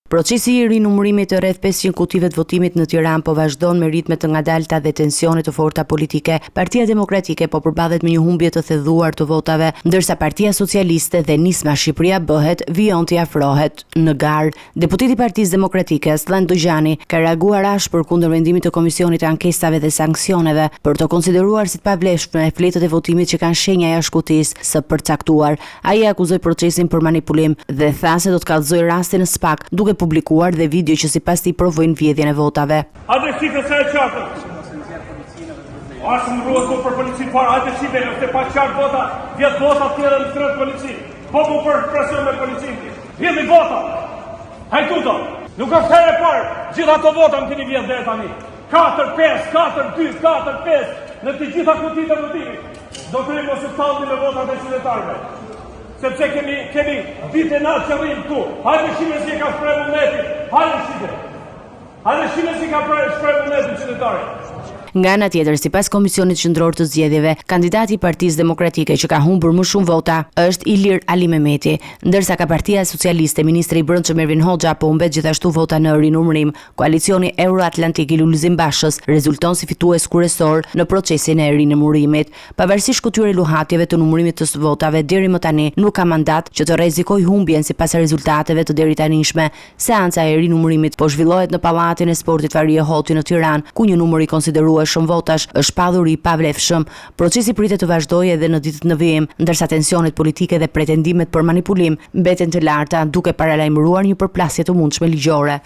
Procesi i rinumërimit të rreth 500 kutive të votimit në Tiranë po vazhdon me ritme të ngadalta dhe tensione të forta politike. Partia Demokratike po përballet me një humbje të thelluar të votave, ndërsa Partia Socialiste dhe Nisma Shqipëria Bëhet vijon t'i afrohet në garë. Deputeti i Partisë Demokratike, Asllan Dogjani, ka reaguar ashpër kundër vendimit të Komisionit të Ankesave dhe Sanksioneve për të konsideruar si të pavlefshme fletët e votimit që kanë shenja jashtë kutisë së përcaktuar. Ai e akuzoi procesin për manipulim dhe tha se do të kallëzojë rastin në SPAK, duke publikuar dhe video që sipas tij provojnë vjedhjen e votave. Hajde shife sa e qartë është. As më rruhet po për policinë fare, hajde shife, është e paqartë vota, vjedh vota tjera në tërët policinë. Po po për presion me policinë. Vjedhi vota. Hajduta. Nuk është herë e parë, gjithë ato vota më keni vjedh deri tani. 4 5 4 2 4 5 në të gjitha kutitë e votimit. Zotëri mos u tallni me votat e qytetarëve. Sepse kemi kemi ditë e natë që rrim këtu. Hajde shife si e ka shpreh vullnetin. Hajde shife. Hajde shife si ka shpreh vullnetin qytetari. Nga ana tjetër, sipas Komisionit Qendror të Zgjedhjeve, kandidati i Partisë Demokratike që ka humbur më shumë vota është Ilir Alimehmeti, ndërsa ka Partia Socialiste, ministri i Brendshëm Ervin Hoxha po humbet gjithashtu vota në rinumërim. Koalicioni Euroatlantik i Lulzim Bashës rezulton si fitues kryesor në procesin e rinumërimit. Pavarësisht këtyre luhatjeve të numërimit të votave deri më tani nuk ka mandat që të rrezikojë humbjen sipas rezultateve të deritanishme. Seanca e rinumërimit po zhvillohet në Pallatin e Sportit Farie Hoti në Tiranë, ku një numër i konsiderueshëm votash është shpallur i pavlefshëm. Procesi pritet të vazhdojë edhe në ditët në vijim, ndërsa tensionet politike dhe pretendimet për manipulim mbeten të larta, duke paralajmëruar një përplasje të mundshme ligjore.